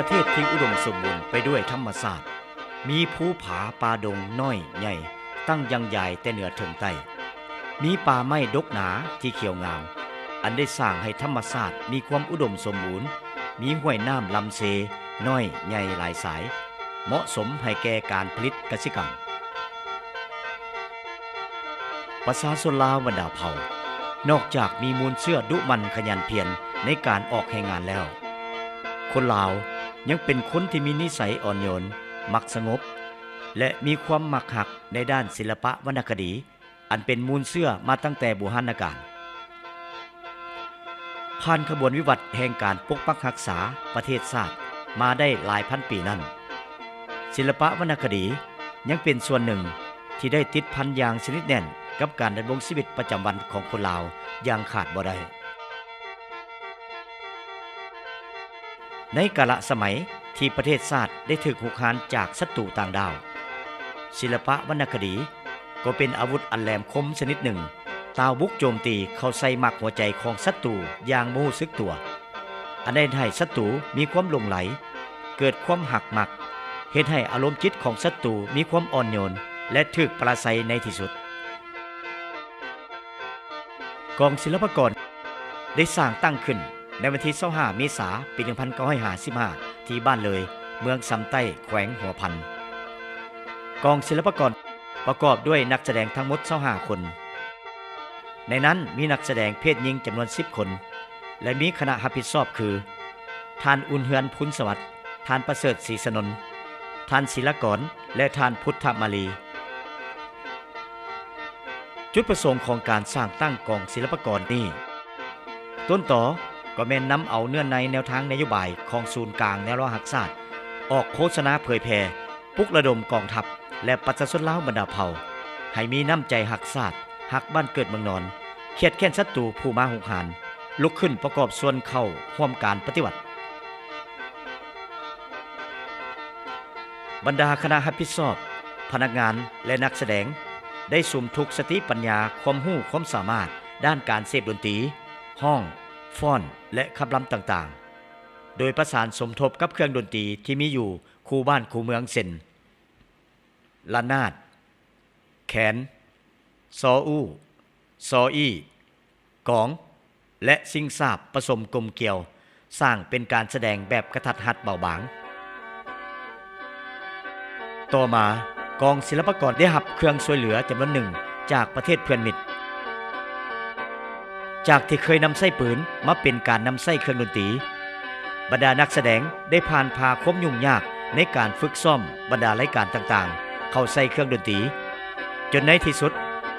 ປະເທດທີ່ອຸດົມສົມບູນໄປດ້ວຍທຳມະຊາດ, ມີພູຜາປ່າດົງນ້ອຍໃຫຍ່ຕັ້ງຢ່າງຢາຍແຕ່ເໜືອເຖິງໃຕ້, ມີປ່າໄມ້ດົກໜາທີ່ຂຽວງາມ, ອັນໄດ້ສ້າງໃຫ້ທຳມະຊາດມີຄວາມອຸດົມສົມບູນ, ມີຫ້ວຍນ້ຳລຳເຊນ້ອຍໃຫຍ່ຫຼາຍສາຍ, ເໝາະສົມໃຫ້ແກ່ການຜະລິດກະສິກຳ. ປະຊາຊົນລາວບັນດາເຜົ່າ ນອກຈາກມີມູນເຊື້ອດຸໝັ່ນຂະຫຍັນພຽນໃນການອອກແຮງງານແລ້ວ, ຄົນລາວຍັງເປັນຄົນທີ່ມີນິໄສອ່ອນໂຍນ, ມັກສະຫງົບ ແລະ ມີຄວາມມັກຮັກໃນດ້ານສິລະປະວັນນະຄະດີ ອັນເປັນມູນເຊື້ອມາຕັ້ງແຕ່ບູຮານນະການ. ຜ່ານຂະບວນວິວັດແຫ່ງການປົກປັກຮັກສາປະເທດຊາດມາໄດ້ຫຼາຍພັນປີນັ້ນ, ສິລະປະວັນນະຄະດີຍັງເປັນສ່ວນໜຶ່ງທີ່ໄດ້ຕິດພັນຢ່າງສະໜິດແໜ້ນກັບການດຳລົງຊີວິດປະຈຳວັນຂອງຄົນລາວຢ່າງຂາດບໍ່ໄດ້. ໃນກາລະສະໄໝທີ່ປະເທດຊາດໄດ້ຖືກຮຸກຮານຈາກສັດຕູຕ່າງດ້າວ, ສິລະປະວັນນະຄະດີກໍເປັນອາວຸດອັນແຫຼມຄົມຊະນິດໜຶ່ງ ຕ່າວບຸກໂຈມຕີເຂົ້າໃສ່ໝາກຫົວໃຈຂອງສັດຕູຢ່າງບໍ່ຮູ້ສຶກຕົວ, ອັນໄດ້ເຮັດໃຫ້ສັດຕູມີຄວາມຫຼົງໄຫຼ, ເກີດຄວາມຮັກມັກ, ເຮັດໃຫ້ອາລົມຈິດຂອງສັດຕູມີຄວາມອ່ອນໂຍນ ແລະ ຖືກປະລາໄຊໃນທີ່ສຸດ. ກອງສິລະປາກອນໄດ້ສ້າງຕັ້ງຂຶ້ນໃນວັນທີຊາວຫ້າ ເມສາ ປີໜຶ່ງພັນເກົ້າຮ້ອຍຫ້າສິບຫ້າ ທີ່ບ້ານເລີຍ, ເມືອງຊຳໃຕ້, ແຂວງຫົວພັນ. ກອງສິລະປາກອນປະກອບດ້ວຍນັກສະແດງທັງໝົດຊາວຫ້າຄົນ. ໃນນັ້ນມີນັກສະແດງເພດຍິງຈຳນວນສິບຄົນ ແລະ ມີຄະນະຮັບຜິດຊອບຄື ທ່ານອຸ່ນເຮືອນ ພູນສະຫວັດ, ທ່ານປະເສີດ ສີສະໜົນ, ທ່ານ ສີລະກອນ ແລະ ທ່ານ ພຸດທະມາລີ. ຈຸດປະສົງຂອງການສ້າງຕັ້ງກອງສິລະປາກອນນີ້ ຕົ້ນຕໍກໍແມ່ນນຳເອົາເນື້ອໃນແນວທາງນະໂຍບາຍຂອງສູນກາງແນວລາວຮັກຊາດ ອອກໂຄສະນາເຜີຍແຜ່, ປຸກລະດົມກອງທັບ ແລະ ປະຊາຊົນລາວບັນດາເຜົ່າ ໃຫ້ມີນ້ຳໃຈຮັກຊາດ, ຮັກບ້ານເກີດເມືອງນອນ, ຄຽດແຄ້ນສັດຕູຜູ້ມາຮຸກຮານ, ລຸກຂຶ້ນປະກອບສ່ວນເຂົ້າຮ່ວມການປະຕິວັດ. ບັນດາຄະນະຮັບຜິດຊອບ, ພະນັກງານ ແລະ ນັກສະແດງ ໄດ້ສຸມທຸກສະຕິປັນຍາ, ຄວາມຮູ້ຄວາມສາມາດດ້ານການເສບດົນຕີ, ຮ້ອງ, ຟ້ອນ ແລະ ຂັບລຳຕ່າງໆ, ໂດຍປະສານສົມທົບກັບເຄື່ອງດົນຕີທີ່ມີຢູ່ຄູ່ບ້ານຄູ່ເມືອງ ເຊັ່ນ ລະນາດ, ແຄນ, ຊໍອູ້, ຊໍອີ້, ກອງ ແລະ ຊິງຊາບປະສົມກົມກ່ຽວ, ສ້າງເປັນການສະແດງແບບກະທັດຮັດເບົາບາງ. ຕໍ່ມາ, ກອງສິລະປາກອນໄດ້ຮັບເຄື່ອງຊ່ວຍເຫຼືອຈຳນວນໜຶ່ງຈາກປະເທດເພື່ອນມິດ. ຈາກທີ່ເຄີຍນຳໃຊ້ປືນມາເປັນການນຳໃຊ້ເຄື່ອງດົນຕີ, ບັນດານັກສະແດງໄດ້ຜ່ານຜ່າຄວາມຫຍຸ້ງຍາກໃນການຝຶກຊ້ອມບັນດາລາຍການຕ່າງໆເຂົ້າໃສ່ເຄື່ອງດົນຕີ, ຈົນໃນທີ່ສຸດ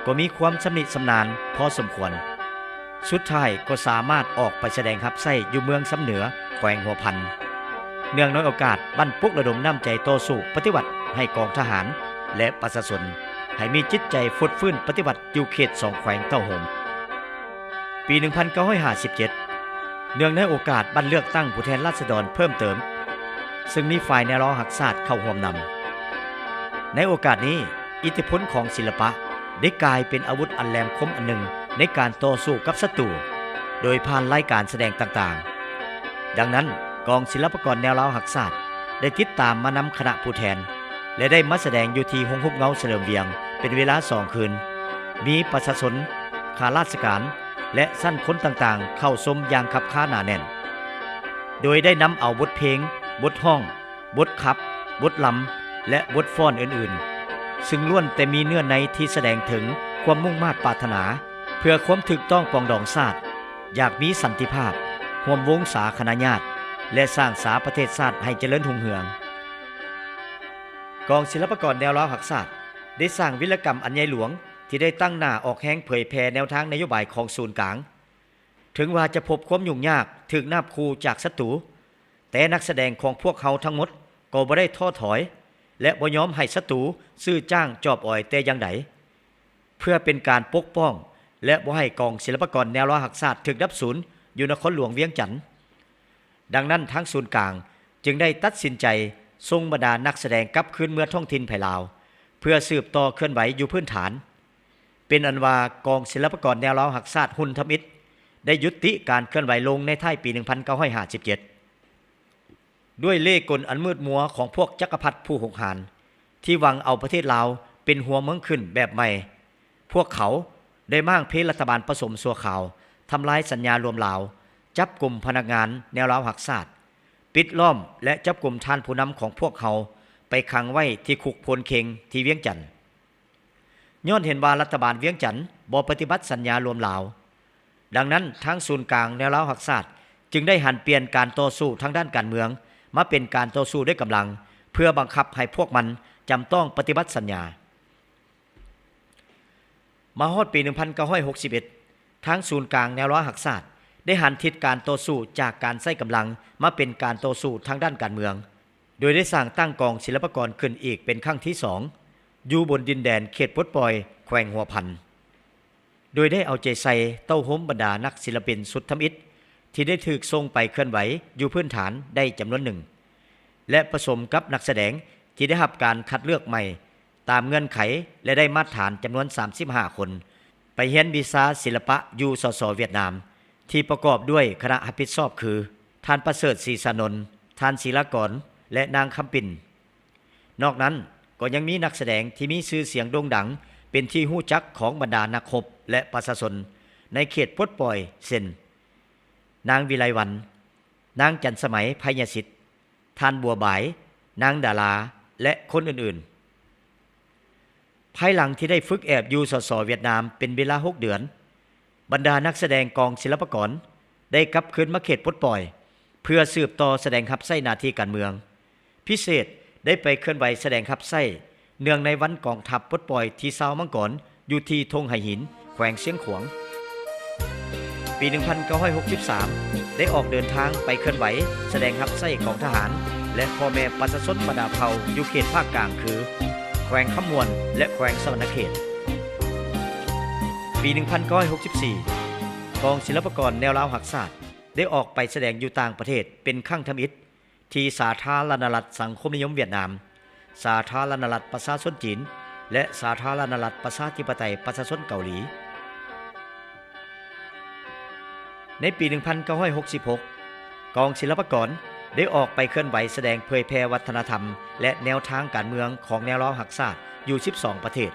ກໍມີຄວາມຊຳນິຊຳນານພໍສົມຄວນ. ສຸດທ້າຍກໍສາມາດອອກໄປສະແດງຮັບໃຊ້ຢູ່ເມືອງຊຳເໜືອ ແຂວງຫົວພັນ, ເນື່ອງໃນໂອກາດບັ້ນປຸກລະດົມນ້ຳໃຈຕໍ່ສູ້ປະຕິວັດໃຫ້ກອງທະຫານ ແລະ ປະຊາຊົນ ໃຫ້ມີຈິດໃຈຟົດຟື້ນປະຕິວັດຢູ່ເຂດສອງແຂວງເຕົ້າໂຮມ. ປີໜຶ່ງພັນເກົ້າຮ້ອຍຫ້າສິບເຈັດ ເນື່ອງໃນໂອກາດບັ້ນເລືອກຕັ້ງຜູ້ແທນລາຊະດອນເພີ່ມເຕີມ, ເຊິ່ງມີຝ່າຍແນວລາວຮັກຊາດເຂົ້າຮ່ວມນຳ. ໃນໂອກາດນີ້, ອິດທິພົນຂອງສິລະປະໄດ້ກາຍເປັນອາວຸດອັນແຫຼມຄົມອັນໜຶ່ງໃນການຕໍ່ສູ້ກັບສັດຕູ, ໂດຍຜ່ານລາຍການສະແດງຕ່າງໆ. ດັ່ງນັ້ນ, ກອງສິລະປາກອນແນວລາວຮັກຊາດໄດ້ຕິດຕາມມານຳຄະນະຜູ້ແທນ ແລະ ໄດ້ມາສະແດງຢູ່ທີ່ໂຮງຮູບເງົາສະເຫຼີມວຽງເປັນເວລາສອງຄືນ, ມີປະຊາຊົນ, ຂ້າລາຊະການ ແລະ ຊັ້ນຄົນຕ່າງໆເຂົ້າຊົມຢ່າງຄັບຄາໜາແໜ້ນ, ໂດຍໄດ້ນຳເອົາບົດເພງ, ບົດຮ້ອງ, ບົດຂັບ, ບົດລຳ ແລະ ບົດຟ້ອນອື່ນໆ, ຊຶ່ງລ້ວນແຕ່ມີເນື້ອໃນທີ່ສະແດງເຖິງຄວາມມຸ່ງມາດປາດຖະໜາເພື່ອຄວາມຖືກຕ້ອງປອງດອງຊາດ, ຢາກມີສັນຕິພາບ, ຮ່ວມວົງສາຄະນະຍາດ ແລະ ສ້າງສາປະເທດຊາດໃຫ້ຈະເລີນຮຸ່ງເຮືອງ. ກອງສິລະປາກອນແນວລາວຮັກຊາດໄດ້ສ້າງວິລະກຳອັນໃຫຍ່ຫຼວງ ທີ່ໄດ້ຕັ້ງໜ້າອອກແຮງເຜີຍແຜ່ແນວທາງນະໂຍບາຍຂອງສູນກາງ. ເຖິງວ່າຈະພົບຄວາມຫຍຸ້ງຍາກ, ຖືກນາບຂູ່ຈາກສັດຕູ, ແຕ່ນັກສະແດງຂອງພວກເຮົາທັງໝົດກໍບໍ່ໄດ້ທໍ້ຖອຍ ແລະ ບໍ່ຍອມໃຫ້ສັດຕູຊື້ຈ້າງຈອບອອຍແຕ່ຢ່າງໃດ, ເພື່ອເປັນການປົກປ້ອງ ແລະ ບໍ່ໃຫ້ກອງສິລະປາກອນແນວລາວຮັກຊາດຖືກດັບສູນຢູ່ນະຄອນຫຼວງວຽງຈັນ. ດັ່ງນັ້ນ, ທາງສູນກາງຈຶ່ງໄດ້ຕັດສິນໃຈສົ່ງບັນດານັກສະແດງກັບຄືນເມືອທ້ອງຖິ່ນໃຜລາວ ເພື່ອສືບຕໍ່ເຄື່ອນໄຫວຢູ່ພື້ນຖານ. ເປັນອັນວ່າກອງສິລະປາກອນແນວລາວຮັກຊາດຮຸ່ນທຳອິດໄດ້ຢຸດຕິການເຄື່ອນໄຫວລົງໃນທ້າຍປີໜຶ່ງພັນເກົ້າຮ້ອຍຫ້າສິບເຈັດ. ດ້ວຍເລ່ກົນອັນມືດມົວຂອງພວກຈັກກະພັດຜູ້ຮຸກຮານ ທີ່ຫວັງເອົາປະເທດລາວເປັນຫົວເມືອງຂຶ້ນແບບໃໝ່, ພວກເຂົາໄດ້ມ້າງເພລັດຖະບານປະສົມຊົ່ວຄາວ, ທຳລາຍສັນຍາລວມລາວ, ຈັບກຸມພະນັກງານແນວລາວຮັກຊາດ, ປິດລ້ອມ ແລະ ຈັບກຸມທ່ານຜູ້ນຳຂອງພວກເຮົາໄປຂັງໄວ້ທີ່ຄຸກໂພນເຄັງທີ່ວຽງຈັນ. ຍ້ອນເຫັນວ່າລັດຖະບານວຽງຈັນບໍ່ປະຕິບັດສັນຍາລວມລາວ, ດັ່ງນັ້ນ ທາງສູນກາງແນວລາວຮັກຊາດຈຶ່ງໄດ້ຫັນປ່ຽນການຕໍ່ສູ້ທາງດ້ານການເມືອງ ມາເປັນການຕໍ່ສູ້ດ້ວຍກຳລັງ ເພື່ອບັງຄັບໃຫ້ພວກມັນຈຳຕ້ອງປະຕິບັດສັນຍາ. ມາຮອດປີໜຶ່ງພັນເກົ້າຮ້ອຍຫົກສິບເອັດ ທາງສູນກາງແນວລາວຮັກຊາດໄດ້ຫັນທິດການຕໍ່ສູ້ຈາກການໃຊ້ກຳລັງ ມາເປັນການຕໍ່ສູ້ທາງດ້ານການເມືອງ, ໂດຍໄດ້ສ້າງຕັ້ງກອງສິລະປະກອນຂຶ້ນອີກເປັນຄັ້ງທີສອງ ຢູ່ບົນດິນແດນເຂດປົດປ່ອຍແຂວງຫົວພັນ, ໂດຍໄດ້ເອົາໃຈໃສ່ເຕົ້າໂຮມບັນດານັກສິລະປິນສຸດທຳອິດ ທີ່ໄດ້ຖືກສົ່ງໄປເຄື່ອນໄຫວຢູ່ພື້ນຖານໄດ້ຈຳນວນໜຶ່ງ ແລະ ປະສົມກັບນັກສະແດງທີ່ໄດ້ຮັບການຄັດເລືອກໃໝ່ຕາມເງື່ອນໄຂ ແລະ ໄດ້ມາດຖານຈຳນວນສາມສິບຫ້າຄົນ ໄປຮຽນວິຊາສິລະປະຢູ່ ສສ ຫວຽດນາມ ທີ່ປະກອບດ້ວຍຄະນະຮັບຜິດຊອບຄື ທ່ານປະເສີດ ສີສານົນ, ທ່ານ ສີລາກອນ ແລະ ນາງຄຳປິ່ນ. ນອກນັ້ນກໍຍັງມີນັກສະແດງທີ່ມີຊື່ສຽງໂດ່ງດັງເປັນທີ່ຮູ້ຈັກຂອງບັນດານັກຮົບ ແລະ ປະຊາຊົນໃນເຂດປົດປ່ອຍ ເຊັ່ນ ນາງ ວິໄລວັນ, ນາງ ຈັນສະໄໝ ໄພຍະສິດ, ທ່ານ ບົວບາຍ, ນາງ ດາລາ ແລະ ຄົນອື່ນໆ. ພາຍຫຼັງທີ່ໄດ້ຝຶກແອບຢູ່ ສສ ຫວຽດນາມເປັນເວລາຫົກເດືອນ, ບັນດານັກສະແດງກອງສິລະປະກອນໄດ້ກັບຄືນມາເຂດປົດປ່ອຍ ເພື່ອສືບຕໍ່ສະແດງຮັບໃຊ້ໜ້າທີ່ການເມືອງ. ພິເສດໄດ້ໄປເຄື່ອນໄຫວສະແດງຮັບໃຊ້ ເນື່ອງໃນວັນກອງທັບປົດປ່ອຍທີຊາວມັງກອນ ຢູ່ທີ່ທົ່ງໄຫຫີນ ແຂວງຊຽງຂວາງ. ປີໜຶ່ງພັນເກົ້າຮ້ອຍຫົກສິບສາມ ໄດ້ອອກເດີນທາງໄປເຄື່ອນໄຫວສະແດງຮັບໃຊ້ກອງທະຫານ ແລະ ພໍ່ແມ່ປະຊາຊົນບັນດາເຜົ່າຢູ່ເຂດພາກກາງ ຄື ແຂວງຄຳມ່ວນ ແລະ ແຂວງສະຫວັນນະເຂດ. ປີໜຶ່ງພັນເກົ້າຮ້ອຍຫົກສິບສີ່ ກອງສິລະປະກອນແນວລາວຮັກຊາດ ໄດ້ອອກໄປສະແດງຢູ່ຕ່າງປະເທດເປັນຄັ້ງທຳອິດ ທີ່ສາທາລະນະລັດສັງຄົມນິຍົມຫວຽດນາມ, ສາທາລະນະລັດປະຊາຊົນຈີນ ແລະ ສາທາລະນະລັດປະຊາທິປະໄຕປະຊາຊົນເກົາຫຼີ. ໃນປີໜຶ່ງພັນເກົ້າຮ້ອຍຫົກສິບຫົກ ກອງສິລະປະກອນໄດ້ອອກໄປເຄື່ອນໄຫວສະແດງເຜີຍແຜ່ວັດທະນະທຳ ແລະ ແນວທາງການເມືອງຂອງແນວລາວຮັກຊາດຢູ່ສິບສອງປະເທດ,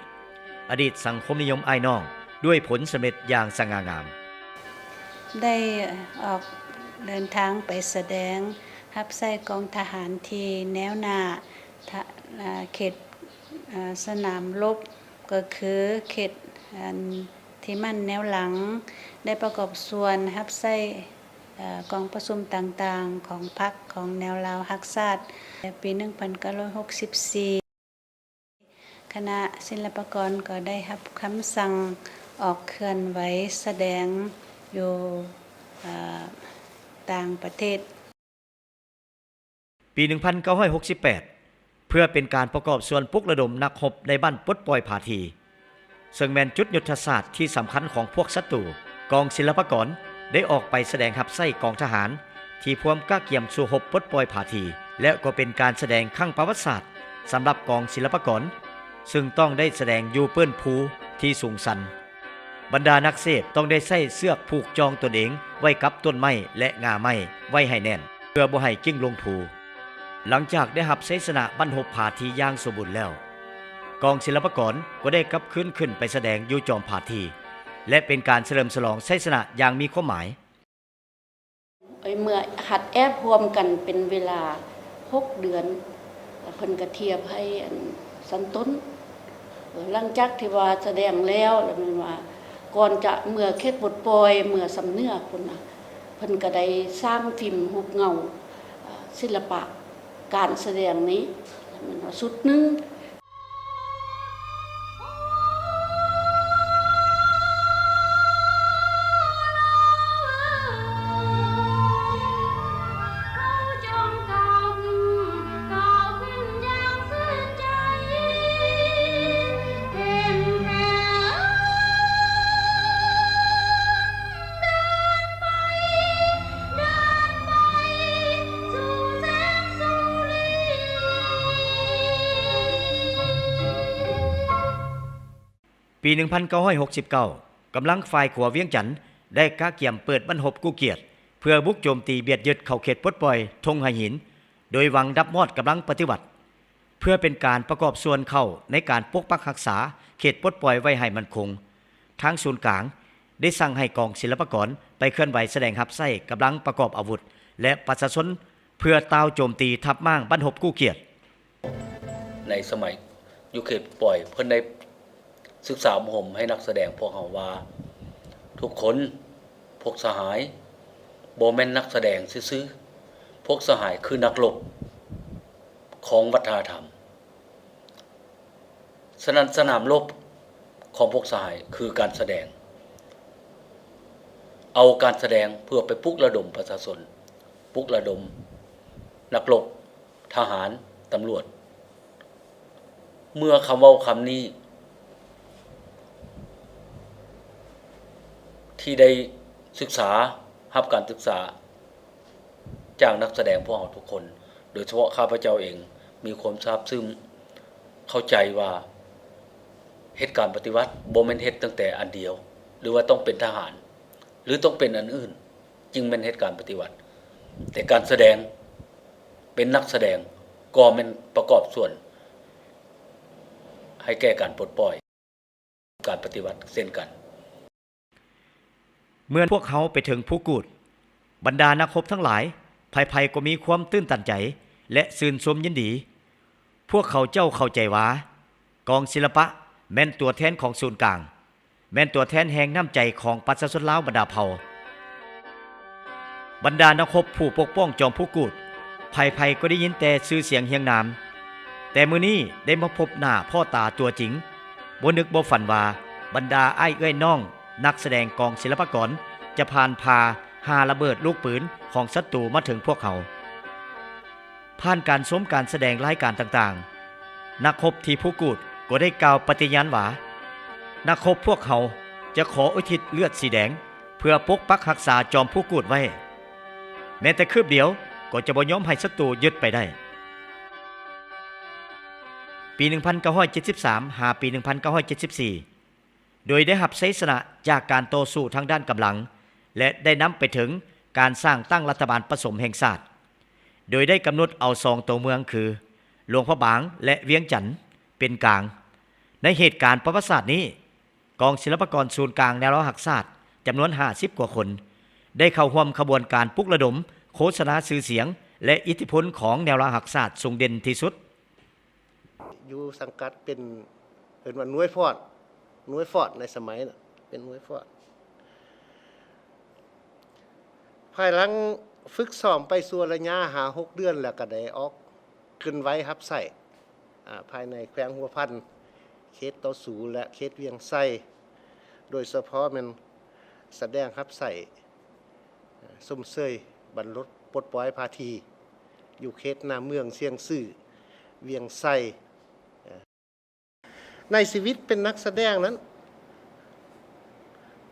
ອະດີດສັງຄົມນິຍົມອ້າຍນ້ອງ ດ້ວຍຜົນສຳເລັດຢ່າງສະຫງ່າງາມ. ໄດ້ອອກເດີນທາງໄປສະແດງຮັບໃຊ້ກອງທະຫານທີ່ແນວໜ້າ ທະ ເຂດ ສະໜາມລົບ ກໍຄືເຂດ ອັນ ທີ່ໝັ້ນແນວຫຼັງ, ໄດ້ປະກອບສ່ວນຮັບໃຊ້ ເອີ ກອງປະຊຸມຕ່າງໆຂອງພັກຂອງແນວລາວຮັກຊາດ. ແລະ ປີໜຶ່ງພັນເກົ້າຮ້ອຍຫົກສິບສີ່ ຄະນະສິລະປະກອນກໍໄດ້ຮັບຄຳສັ່ງອອກເຄື່ອນໄຫວສະແດງຢູ່ ເອີ ຕ່າງປະເທດ. ປີໜຶ່ງພັນເກົ້າຮ້ອຍຫົກສິບແປດ ເພື່ອເປັນການປະກອບສ່ວນປຸກລະດົມນັກຮົບໃນບ້ານປົດປ່ອຍຜາຖີ ເຊິ່ງແມ່ນຈຸດຍຸດທະສາດທີ່ສຳຄັນຂອງພວກສັດຕູ, ກອງສິລະປະກອນໄດ້ອອກໄປສະແດງຮັບໃຊ້ກອງທະຫານທີ່ພວມກະກຽມສູ້ຮົບປົດປ່ອຍຜາຖີ ແລະ ກໍເປັນການສະແດງຄັ້ງປະຫວັດສາດສຳລັບກອງສິລະປະກອນ, ເຊິ່ງຕ້ອງໄດ້ສະແດງຢູ່ເປີ້ນພູທີ່ສູງຊັນ. ບັນດານັກເສບຕ້ອງໄດ້ໃຊ້ເຊືອກຜູກຈ່ອງຕົນເອງໄວ້ກັບຕົ້ນໄມ້ ແລະ ງ່າໄມ້ໄວ້ໃຫ້ແໜ້ນ ເພື່ອບໍ່ໃຫ້ກິ້ງລົງພູ. ຫຼັງຈາກໄດ້ຮັບໄຊຊະນະບັ້ນຮົບຜາຖີຢ່າງສົມບູນແລ້ວ, ກອງສິລະປະກອນກໍໄດ້ກັບຄືນຂຶ້ນໄປສະແດງຢູ່ຈອມຜາຖີ ແລະ ເປັນການສະເຫຼີມສະຫຼອງໄຊຊະນະຢ່າງມີຄວາມໝາຍ. ເມື່ອຫັດແອບຮ່ວມກັນເປັນເວລາຫົກເດືອນ ເພິ່ນກະທຽບໃຫ້ອັນຊັ້ນຕົ້ນ. ເອີ ຫຼັງຈາກທີ່ວ່າສະແດງແລ້ວ ແລ້ວແມ່ນວ່າກ່ອນຈະເມືອເຂດປົດປ່ອຍ ເມືອຊຳເໜືອພຸ້ນນະ ເພິ່ນກະໄດ້ສ້າງຟິມຮູບເງົາ ເອີ ສິລະປະການສະແດງນີ້ ແມ່ນວ່າຊຸດໜຶ່ງ. ປີໜຶ່ງພັນເກົ້າຮ້ອຍຫົກສິບເກົ້າ ກຳລັງຝ່າຍຂົວວຽງຈັນໄດ້ກະກຽມເປີດບັ້ນຮົບກູ້ກຽດ ເພື່ອບຸກໂຈມຕີບຽດຍຶດເຂົ້າເຂດປົດປ່ອຍທົ່ງໄຫຫີນ ໂດຍຫວັງດັບມອດກຳລັງປະຕິວັດ ເພື່ອເປັນການປະກອບສ່ວນເຂົ້າໃນການປົກປັກຮັກສາເຂດປົດປ່ອຍໄວ້ໃຫ້ໝັ້ນຄົງ. ທາງສູນກາງໄດ້ສັ່ງໃຫ້ກອງສິລະປາກອນໄປເຄື່ອນໄຫວສະແດງຮັບໃຊ້ກຳລັງປະກອບອາວຸດ ແລະ ປະຊາຊົນ ເພື່ອຕ່າວໂຈມຕີທັບມ້າງບັ້ນຮົບກູ້ກຽດ. ໃນສະໄໝຢູ່ເຂດປົດປ່ອຍ ເພິ່ນໄດ້ສຶກສາອົບຮົມໃຫ້ນັກສະແດງພວກເຮົາວ່າ ທຸກຄົນ ພວກສະຫາຍ ບໍ່ແມ່ນນັກສະແດງຊື່ໆ, ພວກສະຫາຍຄືນັກລົບຂອງວັດທະນະທຳ. ສະນັ້ນ ສະໜາມລົບຂອງພວກສະຫາຍຄືການສະແດງ, ເອົາການສະແດງເພື່ອໄປປຸກລະດົມປະຊາຊົນ, ປຸກລະດົມນັກລົບ, ທະຫານ, ຕຳຫຼວດ. ເມື່ອຄຳເວົ້າຄຳນີ້ ທີ່ໄດ້ສຶກສາ, ຮັບການສຶກສາ ຈາກນັກສະແດງພວກເຮົາທຸກຄົນ, ໂດຍສະເພາະຂ້າພະເຈົ້າເອງ ມີຄວາມຊາບຊຶ້ງເຂົ້າໃຈວ່າ ເຫດການປະຕິວັດບໍ່ແມ່ນເຮັດຕັ້ງແຕ່ອັນດຽວ ຫຼືວ່າຕ້ອງເປັນທະຫານ ຫຼືຕ້ອງເປັນອັນອື່ນ ຈຶ່ງແມ່ນເຫດການປະຕິວັດ, ແຕ່ການສະແດງ ເປັນນັກສະແດງກໍແມ່ນປະກອບສ່ວນໃຫ້ແກ່ການປົດປ່ອຍ ການປະຕິວັດເຊັ່ນກັນ. ເມື່ອພວກເຮົາໄປເຖິງພູກູດ, ບັນດານັກຮົບທັງຫຼາຍ ໃຜໆກໍມີຄວາມຕື່ນຕັນໃຈ ແລະ ຊື່ນຊົມຍິນດີ. ພວກເຂົາເຈົ້າເຂົ້າໃຈວ່າ ກອງສິລະປະແມ່ນຕົວແທນຂອງສູນກາງ, ແມ່ນຕົວແທນແຮງນ້ຳໃຈຂອງປະຊາຊົນລາວບັນດາເຜົ່າ. ບັນດານັກຮົບຜູ້ປົກປ້ອງຈອມພູກູດ ໃຜໆກໍໄດ້ຍິນແຕ່ຊື່ສຽງຮຽງນາມ, ແຕ່ມື້ນີ້ໄດ້ມາພົບໜ້າພໍ້ຕາຕົວຈິງ, ບໍ່ນຶກບໍ່ຝັນວ່າບັນດາອ້າຍເອື້ອຍນ້ອງນັກສະແດງກອງສິລະປາກອນ ຈະຜ່ານຜ່າຫາລະເບີດລູກປືນຂອງສັດຕູມາເຖິງພວກເຮົາ. ຜ່ານການຊົມການສະແດງລາຍການຕ່າງໆ, ນັກຮົບທີ່ພູກູດກໍໄດ້ກ່າວປະຕິຍານວ່າ ນັກຮົບພວກເຮົາຈະຂໍອຸທິດເລືອດສີແດງ ເພື່ອປົກປັກຮັກສາຈອມພູກູດໄວ້, ແມ້ແຕ່ຄືບດຽວກໍຈະບໍ່ຍອມໃຫ້ສັດຕູຍຶດໄປໄດ້. ປີໜຶ່ງພັນເກົ້າຮ້ອຍເຈັດສິບສາມ ຫາປີໜຶ່ງພັນເກົ້າຮ້ອຍເຈັດສິບສີ່ ໂດຍໄດ້ຮັບໄຊຊະນະຈາກການຕໍ່ສູ້ທາງດ້ານກຳລັງ ແລະ ໄດ້ນຳໄປເຖິງການສ້າງຕັ້ງລັດຖະບານປະສົມແຫ່ງຊາດ, ໂດຍໄດ້ກຳນົດເອົາສອງຕົວເມືອງຄື ຫຼວງພະບາງ ແລະ ວຽງຈັນ ເປັນກາງ. ໃນເຫດການປະຫວັດສາດນີ້, ກອງສິລະປາກອນສູນກາງແນວລາວຮັກຊາດ ຈຳນວນຫ້າສິບກວ່າຄົນ ໄດ້ເຂົ້າຮ່ວມຂະບວນການປຸກລະດົມໂຄສະນາຊື່ສຽງ ແລະ ອິດທິພົນຂອງແນວລາວຮັກຊາດສູງເດັ່ນທີ່ສຸດ. ຢູ່ສັງກັດເປັນ ເອີ້ນວ່າໜ່ວຍຟອດ, ໜ່ວຍຟອດໃນສະໄໝນັ້ນ ເປັນໜ່ວຍຟອດ. ພາຍຫຼັງຝຶກຊ້ອມໄປຊົ່ວໄລຍະຫ້າຫົກເດືອນ ແລ້ວກໍໄດ້ອອກເຄື່ອນໄຫວຮັບໃຊ້ ອາ ພາຍໃນແຂວງຫົວພັນ, ເຂດຕໍ່ສູ້ ແລະ ເຂດວຽງໄຊ, ໂດຍສະເພາະແມ່ນສະແດງຮັບໃຊ້ ຊົມເຊີຍບັນລົບປົດປ່ອຍພາທີ ຢູ່ເຂດໜ້າເມືອງຊຽງຊື່, ວຽງໄຊ. ໃນຊີວິດເປັນນັກສະແດງນັ້ນ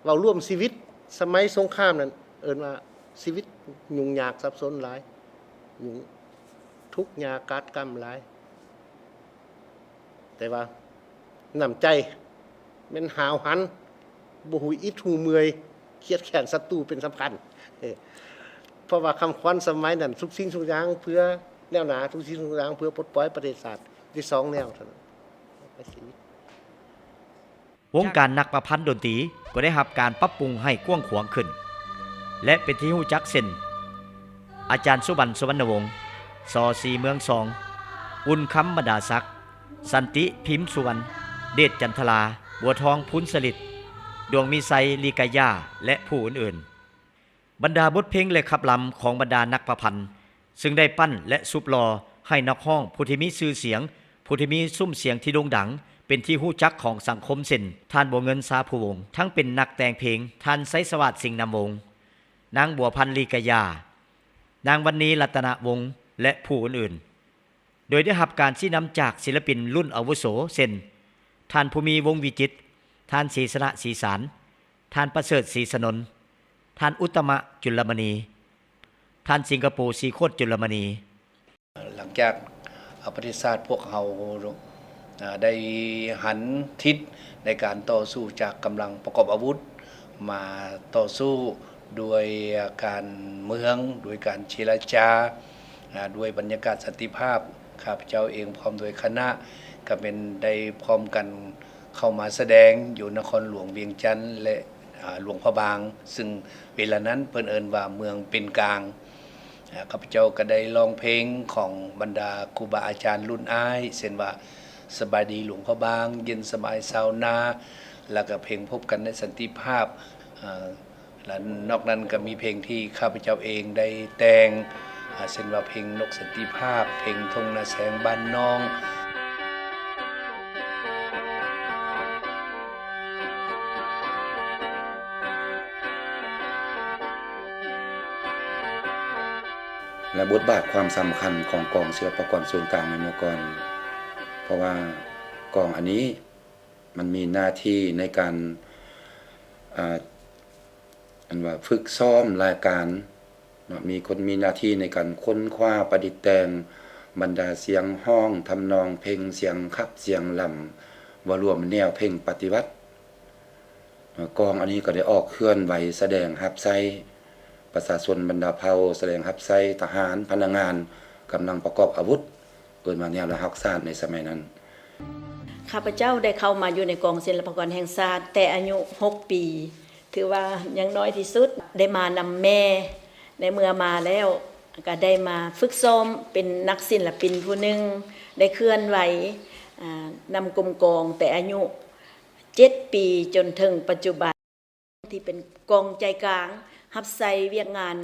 ເວົ້າລວມຊີວິດສະໄໝສົງຄາມນັ້ນ ເອີ້ນວ່າຊີວິດຫຍຸ້ງຍາກສັບສົນຫຼາຍ, ຫຍຸ້ງ ທຸກຍາກກາດກຳຫຼາຍ. ແຕ່ວ່ານ້ຳໃຈແມ່ນຫ້າວຫັນ, ບໍ່ຮູ້ອິດຮູ້ເມື່ອຍ, ຄຽດແຄ້ນສັດຕູເປັນສຳຄັນ. ເອີ ເພາະວ່າຄຳຂວັນສະໄໝນັ້ນ ທຸກສິ່ງທຸກຢ່າງເພື່ອແນວໜ້າ, ທຸກສິ່ງທຸກຢ່າງເພື່ອປົດປ່ອຍປະເທດຊາດ, ມີສອງແນວເທົ່ານັ້ນ. ວົງການນັກປະພັນດົນຕີກໍໄດ້ຮັບການປັບປຸງໃຫ້ກວ້າງຂວາງຂຶ້ນ ແລະ ເປັນທີ່ຮູ້ຈັກເຊັ່ນ ອາຈານ ສຸວັນ ສຸວັນນະວົງ, ສໍ ສີເມືອງຊອງ, ອຸ່ນຄຳ ບັນດາສັກ, ສັນຕິ ພິມສຸວັນ, ເດດ ຈັນທະລາ, ບົວທອງ ພູນສະລິດ, ດວງມີໄຊ ລີກາຍາ ແລະ ຜູ້ອື່ນໆ. ບັນດາບົດເພງ ແລະ ຂັບລຳຂອງບັນດານັກປະພັນ ຊຶ່ງໄດ້ປັ້ນ ແລະ ສຸບຫຼໍ່ໃຫ້ນັກຮ້ອງຜູ້ທີ່ມີຊື່ສຽງ, ຜູ້ທີ່ມີຊຸ້ມສຽງທີ່ໂດ່ງດັງເປັນທີ່ຮູ້ຈັກຂອງສັງຄົມເຊັ່ນ ທ່ານ ບົວເງິນ ຊາພູວົງ, ທັງເປັນນັກແຕ່ງເພງ ທ່ານ ໄຊສະຫວາດ ສິງນຳວົງ, ນາງ ບົວພັນ ລີກາຍາ, ນາງ ວັນນີ ລັດຕະນະວົງ ແລະ ຜູ້ອື່ນໆ. ໂດຍໄດ້ຮັບການຊີ້ນຳຈາກສິລະປິນລຸ້ນອາວຸໂສ ເຊັ່ນ ທ່ານ ພູມີ ວົງວິຈິດ, ທ່ານ ສີຊະນະ ສີສານ, ທ່ານ ປະເສີດ ສີສະໜົນ, ທ່ານ ອຸດຕະມະ ຈຸນລະມະນີ, ທ່ານ ສິງກະໂປ ສີໂຄດ ຈຸນລະມະນີ. ຫຼັງຈາກປະເທດຊາດພວກເຮົາໄດ້ຫັນທິດໃນການຕໍ່ສູ້ຈາກກຳລັງປະກອບອາວຸດ ມາຕໍ່ສູ້ດ້ວຍການເມືອງ, ດ້ວຍການເຈລະຈາ, ອາ ດ້ວຍບັນຍາກາດສັນຕິພາບ, ຂ້າພະເຈົ້າເອງພ້ອມດ້ວຍຄະນະ ກໍແມ່ນໄດ້ພ້ອມກັນເຂົ້າມາສະແດງຢູ່ນະຄອນຫຼວງວຽງຈັນ ແລະ ອາ ຫຼວງພະບາງ, ຊຶ່ງເວລານັ້ນເພິ່ນເອີ້ນວ່າເມືອງເປັນກາງ. ອາ ຂ້າພະເຈົ້າກໍໄດ້ຮ້ອງເພງຂອງບັນດາຄູບາອາຈານລຸ້ນອ້າຍ ເຊັ່ນວ່າ ສະບາຍດີຫຼວງພະບາງ, ເຢັນສະບາຍຊາວນາ ແລ້ວກໍເພງພົບກັນໃນສັນຕິພາບ. ອາ ແລະ ນອກນັ້ນກໍມີເພງທີ່ຂ້າພະເຈົ້າເອງໄດ້ແຕ່ງ ອາ ເຊັ່ນວ່າເພງນົກສັນຕິພາບ, ເພງທົ່ງນາແຊງບ້ານນ້ອງ. ແລະ ບົດບາດຄວາມສຳຄັນຂອງກອງສິລະປາກອນສູນກາງໃນເມື່ອກ່ອນ, ເພາະວ່າກອງອັນນີ້ມັນມີໜ້າທີ່ໃນການ ອາ ອັນວ່າຝຶກຊ້ອມລາຍການເນາະ, ມີຄົນມີໜ້າທີ່ໃນການຄົ້ນຄວ້າປະດິດແຕ່ງບັນດາສຽງຮ້ອງ, ທຳນອງເພງ, ສຽງຂັບ, ສຽງລຳ, ເວົ້າລວມແນວເພງປະຕິວັດ. ກອງອັນນີ້ກໍໄດ້ອອກເຄື່ອນໄຫວສະແດງຮັບໃຊ້ປະຊາຊົນບັນດາເຜົ່າ, ສະແດງຮັບໃຊ້ທະຫານ, ພະນັກງານ, ກຳລັງປະກອບອາວຸດ, ເອີ້ນວ່າແນວລະຮັກຊາດໃນສະໄໝນັ້ນ. ຂ້າພະເຈົ້າໄດ້ເຂົ້າມາຢູ່ໃນກອງສິລະປາກອນແຫ່ງຊາດແຕ່ອາຍຸຫົກປີ, ຖືວ່າຍັງນ້ອຍທີ່ສຸດ, ໄດ້ມານຳແມ່. ໃນເມື່ອມາແລ້ວ ກໍໄດ້ມາຝຶກຊ້ອມເປັນນັກສິນລະປິນຜູ້ໜຶ່ງ, ໄດ້ເຄື່ອນໄຫວ ອາ ນຳກົມກອງແຕ່ອາຍຸເຈັດປີຈົນເຖິງປັດຈຸບັນ ທີ່ເປັນກອງໃຈກາງ ຮັບໃຊ້ວຽກງານ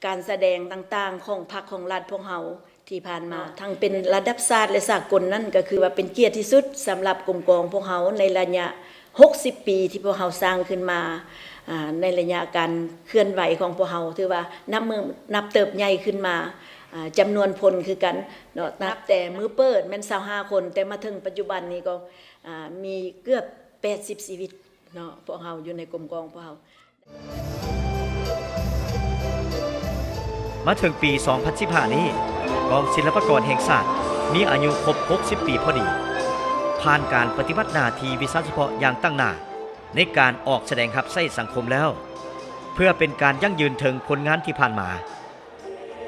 ການສະແດງຕ່າງໆຂອງພັກຂອງລັດພວກເຮົາທີ່ຜ່ານມາ, ທັງເປັນລະດັບຊາດ ແລະ ສາກົນນັ້ນ ກໍຄືວ່າເປັນກຽດທີ່ສຸດສຳລັບກົມກອງພວກເຮົາໃນໄລຍະ ຫົກສິບປີທີ່ພວກເຮົາສ້າງຂຶ້ນມາ, ອາ ໃນໄລຍະການເຄື່ອນໄຫວຂອງພວກເຮົາ ຖືວ່ານັບມື້ນັບເຕີບໃຫຍ່ຂຶ້ນມາ, ອາ ຈຳນວນຄົນຄືກັນເນາະ, ນັບແຕ່ມື້ເປີດແມ່ນຊາວຫ້າຄົນ, ແຕ່ມາເຖິງປັດຈຸບັນນີ້ກໍ ອາ ມີເກືອບແປດສິບຊີວິດເນາະ, ພວກເຮົາຢູ່ໃນກົມກອງພວກເຮົາ. ມາເຖິງປີສອງພັນສິບຫ້ານີ້, ກອງສິລະປາກອນແຫ່ງຊາດມີອາຍຸຄົບຫົກສິບປີພໍດີ, ຜ່ານການປະຕິບັດໜ້າທີ່ວິຊາສະເພາະຢ່າງຕັ້ງໜ້າໃນການອອກສະແດງຮັບໃຊ້ສັງຄົມແລ້ວ, ເພື່ອເປັນການຢັ້ງຢືນເຖິງຜົນງານທີ່ຜ່ານມາ,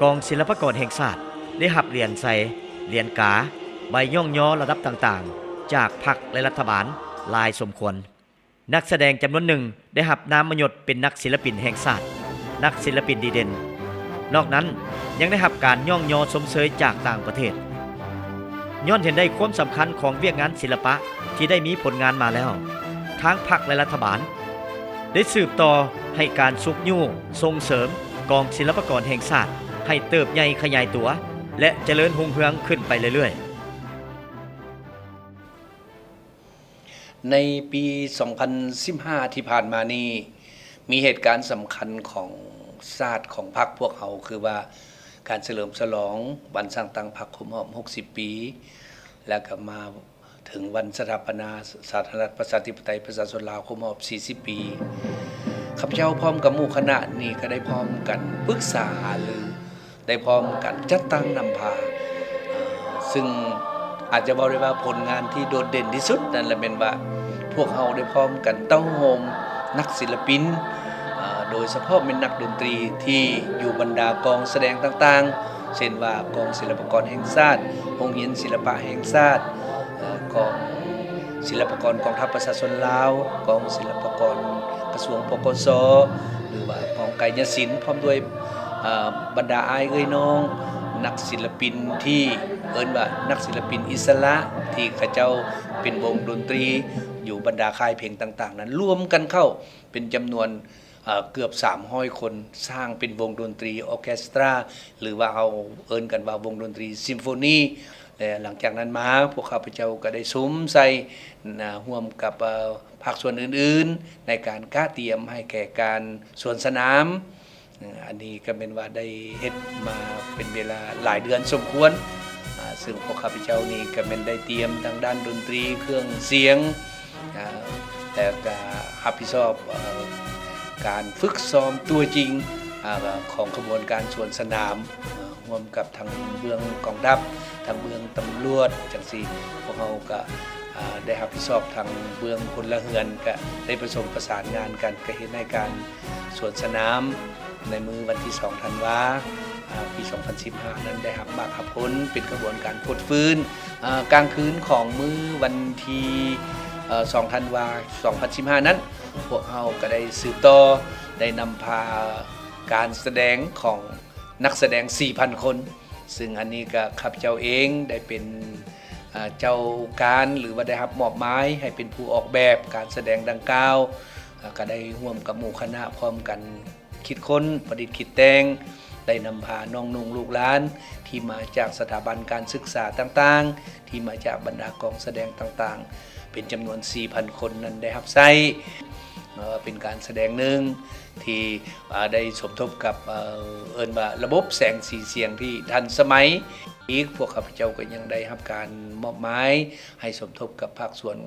ກອງສິລະປາກອນແຫ່ງຊາດໄດ້ຮັບຫຼຽນໄຊ, ຫຼຽນກາ, ໃບຍ້ອງຍໍລະດັບຕ່າງໆ ຈາກພັກ ແລະ ລັດຖະບານຫຼາຍສົມຄວນ. ນັກສະແດງຈຳນວນໜຶ່ງໄດ້ຮັບນາມມະຍົດເປັນນັກສິລະປິນແຫ່ງຊາດ, ນັກສິລະປິນດີເດັ່ນ. ນອກນັ້ນຍັງໄດ້ຮັບການຍ້ອງຍໍຊົມເຊີຍຈາກຕ່າງປະເທດ. ຍ້ອນເຫັນໄດ້ຄວາມສຳຄັນຂອງວຽກງານສິລະປະທີ່ໄດ້ມີຜົນງານມາແລ້ວ, ທາງພັກ ແລະ ລັດຖະບານໄດ້ສືບຕໍ່ໃຫ້ການຊຸກຍູ້ສົ່ງເສີມກອງສິລະປາກອນແຫ່ງຊາດໃຫ້ເຕີບໃຫຍ່ຂະຫຍາຍຕົວ ແລະ ຈະເລີນຮຸ່ງເຮືອງຂຶ້ນໄປເລື້ອຍໆ. ໃນປີສອງພັນສິບຫ້າທີ່ຜ່ານມານີ້ ມີເຫດການສຳຄັນຂອງຊາດຂອງພັກພວກເຮົາ ຄືວ່າການສະເຫຼີມສະຫຼອງວັນສ້າງຕັ້ງພັກຄົບຮອບຫົກສິບປີ ແລ້ວກໍມາເຖິງວັນສະຖາປະນາສາທາລະນະລັດ ປະຊາທິປະໄຕ ປະຊາຊົນລາວຄົບຮອບສີ່ສິບປີ. ຂ້າພະເຈົ້າພ້ອມກັບໝູ່ຄະນະນີ້ກໍໄດ້ພ້ອມກັນປຶກສາຫາລື ໄດ້ພ້ອມກັນຈັດຕັ້ງນຳພາ, ເຊິ່ງອາດຈະເວົ້າໄດ້ວ່າຜົນງານທີ່ໂດດເດັ່ນທີ່ສຸດນັ້ນລະແມ່ນວ່າ ພວກເຮົາໄດ້ພ້ອມກັນເຕົ້າໂຮມນັກສິລະປິນ, ໂດຍສະເພາະແມ່ນນັກດົນຕີທີ່ຢູ່ບັນດາກອງສະແດງຕ່າງໆ ເຊັ່ນວ່າກອງສິລະປາກອນແຫ່ງຊາດ, ໂຮງຮຽນສິລະປະແຫ່ງຊາດ, ກອງສິລະປາກອນກອງທັບປະຊາຊົນລາວ, ກອງສິລະປາກອນກະຊວງ ປກສ ຫຼືວ່າກອງໄກຍະສິນ ພ້ອມດ້ວຍ ເອີ່ ບັນດາອ້າຍເອື້ອຍນ້ອງ ນັກສິລະປິນທີ່ເອີ້ນວ່ານັກສິລະປິນອິດສະຫຼະ ທີ່ເຂົາເຈົ້າເປັນວົງດົນຕີຢູ່ບັນດາຄ້າຍເພງຕ່າງໆນັ້ນ ລວມກັນເຂົ້າເປັນຈຳນວນ ເອີ່ ເກືອບສາມຮ້ອຍຄົນ ສ້າງເປັນວົງດົນຕີອໍແຄສຕຣາ ຫຼືວ່າເຮົາເອີ້ນກັນວ່າວົງດົນຕີຊິມໂຟນີ ແລະ ຫຼັງຈາກນັ້ນມາ ພວກຂ້າພະເຈົ້າກໍໄດ້ສຸມໃສ່ ນະ ຮ່ວມກັບ ເອີ່ ພາກສ່ວນອື່ນໆ ໃນການກະຕຽມໃຫ້ແກ່ການສວນສະໜາມ. ເອີ່ ອັນນີ້ກໍແມ່ນວ່າໄດ້ເຮັດມາເປັນເວລາຫຼາຍເດືອນສົມຄວນ, ອາ ເຊິ່ງພວກຂ້າພະເຈົ້ານີ້ກໍແມ່ນໄດ້ຕຽມທາງດ້ານດົນຕີ ເຄື່ອງສຽງ, ອາ ແລ້ວກໍຮັບຜິດຊອບ ເອີ່ ການຝຶກຊ້ອມຕົວຈິງ ອາ ຂອງຂະບວນການສວນສະໜາມ ອາ ຮ່ວມກັບທາງເບື້ອງກອງທັບ, ທາງເບື້ອງຕຳຫຼວດ ຈັ່ງຊີ້. ພວກເຮົາກໍ ອາ ໄດ້ຮັບຜິດຊອບທາງເບື້ອງພົນລະເຮືອນ ກະໄດ້ປະສົມປະສານງານກັນ ກະເຮັດໃຫ້ການສວນສະໜາມໃນມື້ວັນທີສອງທັນວາ ປີສອງພັນສິບຫ້ານັ້ນໄດ້ຮັບໝາກຮັບຜົນເປັນຂະບວນການຟົດຟື້ນ. ອາ ກາງຄືນຂອງມື້ວັນທີ ເອີ ສອງທັນວາ ສອງພັນສິບຫ້ານັ້ນ ພວກເຮົາກໍໄດ້ສືບຕໍ່ ໄດ້ນຳພາການສະແດງຂອງນັກສະແດງສີ່ພັນຄົນ ຊຶ່ງອັນນີ້ກໍຂ້າພະເຈົ້າເອງໄດ້ເປັນ ອາ ເຈົ້າການ ຫຼືວ່າໄດ້ຮັບມອບໝາຍໃຫ້ເປັນຜູ້ອອກແບບການສະແດງດັ່ງກ່າວ, ອາ ກໍໄດ້ຮ່ວມກັບໝູ່ຄະນະພ້ອມກັນ ຄິດຄົ້ນປະດິດຄິດແຕ່ງ, ໄດ້ນຳພານ້ອງນຸ່ງລູກຫຼານທີ່ມາຈາກສະຖາບັນການສຶກສາຕ່າງໆ, ທີ່ມາຈາກບັນດາກອງສະແດງຕ່າງໆ ເປັນຈຳນວນສີ່ພັນຄົນນັ້ນໄດ້ຮັບໃຊ້. ເອີ ເປັນການສະແດງໜຶ່ງທີ່ ອາ ໄດ້ສົມທົບກັບ ເອີ ເອີ້ນວ່າລະບົບແສງສີສຽງທີ່ທັນສະໄໝ. ອີກພວກຂ້າພະເຈົ້າກໍຍັງໄດ້ຮັບການມອບໝາຍໃຫ້ສົມທົບກັບພາກສ່ວນ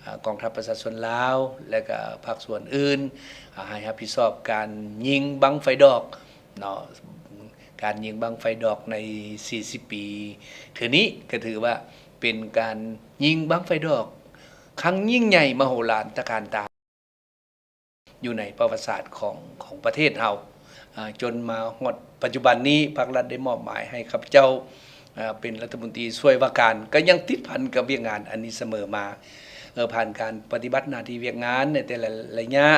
ອາ ກອງທັບປະຊາຊົນລາວ ແລະກະພາກສ່ວນອື່ນ ອາ ໃຫ້ຮັບຜິດຊອບການຍິງບັ້ງໄຟດອກເນາະ. ການຍິງບັ້ງໄຟດອກໃນສີ່ສິບປີເທື່ອນີ້ ກໍຖືວ່າເປັນການຍິງບັ້ງໄຟດອກຄັ້ງຍິ່ງໃຫຍ່ມະໂຫລານຕະການຕາ ຢູ່ໃນປະຫວັດສາດຂອງ ຂອງປະເທດເຮົາ. ອາ ຈົນມາຮອດປັດຈຸບັນນີ້ ພາກລັດໄດ້ມອບໝາຍໃຫ້ຂ້າພະເຈົ້າ ອາ ເປັນລັດຖະມົນຕີຊ່ວຍວ່າການ ກໍຍັງຕິດພັນກັບວຽກງານອັນນີ້ສະເໝີມາ. ເອີ ຜ່ານການປະຕິບັດໜ້າທີ່ວຽກງານໃນແຕ່ລະໄລຍະ,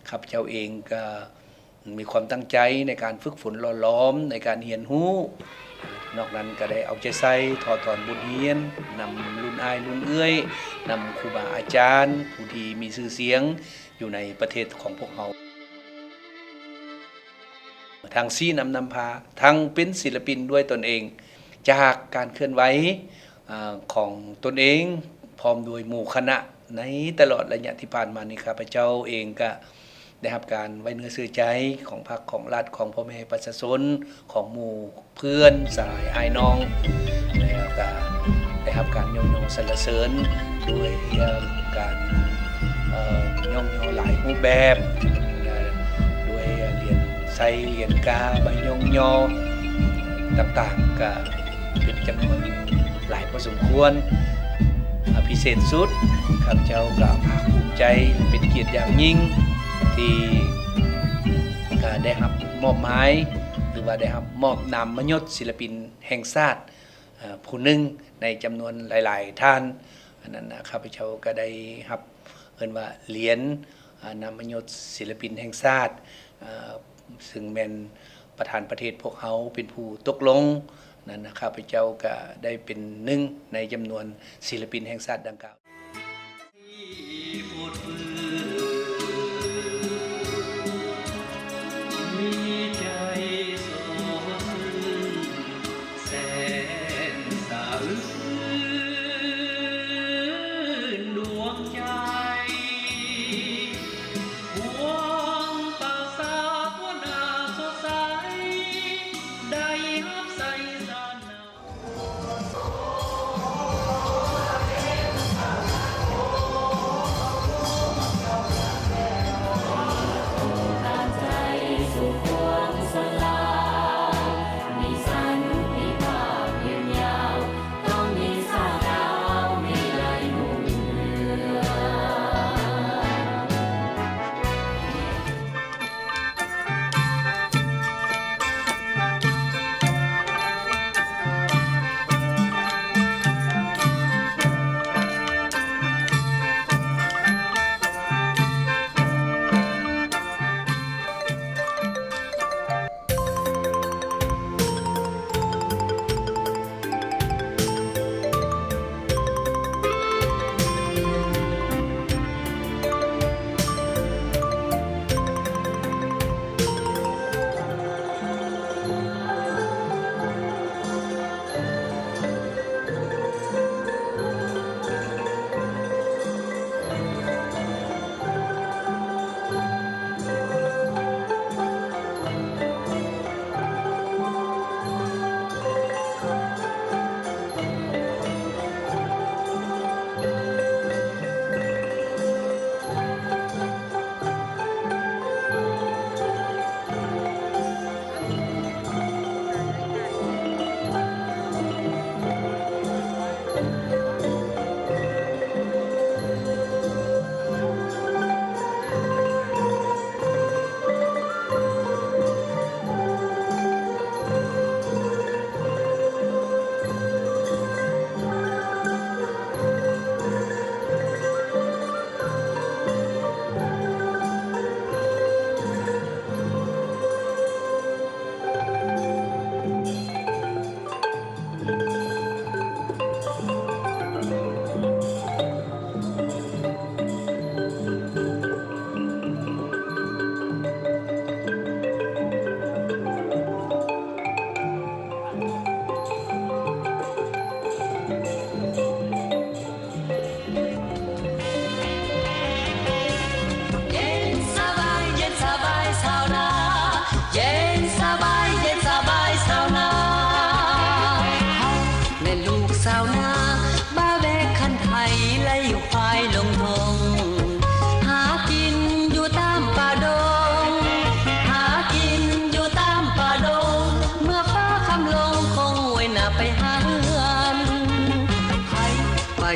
ຂ້າພະເຈົ້າເອງກໍມີຄວາມຕັ້ງໃຈໃນການຝຶກຝົນຫຼໍ່ຫຼອມ, ໃນການຮຽນຮູ້. ນອກນັ້ນກໍໄດ້ເອົາໃຈໃສ່ຖອດຖອນບົດຮຽນນຳລຸ້ນອ້າຍລຸ້ນເອື້ອຍ, ນຳຄູບາອາຈານຜູ້ທີ່ມີຊື່ສຽງ ຢູ່ໃນປະເທດຂອງພວກເຮົາ ທັງຊີ້ນຳນຳພາ, ທັງເປັນສິລະປິນດ້ວຍຕົນເອງ ຈາກການເຄື່ອນໄຫວ ອາ ຂອງຕົນເອງ ພ້ອມດ້ວຍໝູ່ຄະນະ ໃນຕະຫຼອດໄລຍະທີ່ຜ່ານມານີ້. ຂ້າພະເຈົ້າເອງກະໄດ້ຮັບການໄວ້ເນື້ອເຊື່ອໃຈຂອງພັກ, ຂອງລັດ, ຂອງພໍ່ແມ່ປະຊາຊົນ, ຂອງໝູ່ ເພື່ອນສະຫາຍອ້າຍນ້ອງ ແລ້ວກະໄດ້ຮັບການຍ້ອງຍໍສັນລະເສີນດ້ວຍການ ເອີ ຍ້ອງຍໍຫຼາຍຮູບແບບ ແລະ ດ້ວຍຫຼຽນໄຊ ຫຼຽນກາ ໃບຍ້ອງຍໍຕ່າງໆ ກະເປັນຈຳນວນຫຼາຍພໍສົມຄວນ. ອາ ພິເສດສຸດ ຂ້າພະເຈົ້າກະພາກພູມໃຈ ເປັນກຽດຢ່າງຍິ່ງທີ່ ກະໄດ້ຮັບມອບໝາຍ ຫຼືວ່າໄດ້ຮັບມອບນາມມະຍົດສິລະປິນແຫ່ງຊາດ ເອີ ຜູ້ໜຶ່ງໃນຈຳນວນຫຼາຍໆທ່ານ. ອັນນັ້ນນະ ຂ້າພະເຈົ້າກໍໄດ້ຮັບ ເອີ້ນວ່າຫຼຽນ ອາ ນາມມະຍົດສິລະປິນແຫ່ງຊາດ ເອີ ຊຶ່ງແມ່ນປະທານປະເທດພວກເຮົາເປັນຜູ້ຕົກລົງ. ນັ້ນນະ ຂ້າພະເຈົ້າກໍໄດ້ເປັນໜຶ່ງໃນຈຳນວນສິລະປິນແຫ່ງຊາດດັ່ງກ່າວ. ສ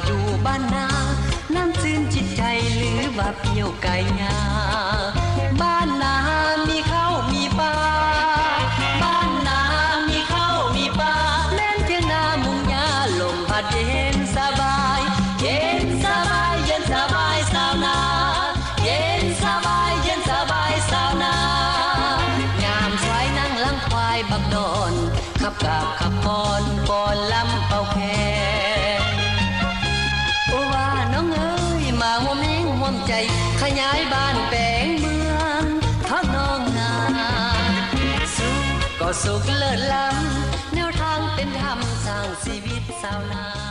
ຢູ່ບ້ານນາ ນ້ຳຊື່ນຈິດໃຈ ຫຼືວ່າປ່ຽວກາຍຍາ. ບ້ານນາມີເຂົ້າມີປາ ບ້ານນາມີເຂົ້າມີປາ ແມ່ນທຽງນາມຸງຫຍ້າ ລົມພັດເຢັນສະບາຍ ເຢັນສະບາຍ ເຢັນສະບາຍຊາວນາ ເຢັນສະບາຍ ເຢັນສະບາຍຊາວນາ. ຍາມຊວາຍນັ່ງຫຼັງຄວາຍບັກດອນ ຂັບກາບຂັບກອນຟ້ອນລຳເປົ່າແຄນ. ໂອ ວ່ານ້ອງເອີຍ ມາຮ່ວມແຮງຮ່ວມໃຈ ຂະຫຍາຍບ້ານແປງເມືອງເທາະນ້ອງນາ. ສຸກກໍສຸກເລີດລ້ຳ ແນວທາງເປັນທຳສ້າງຊີວິດຊາວນາ.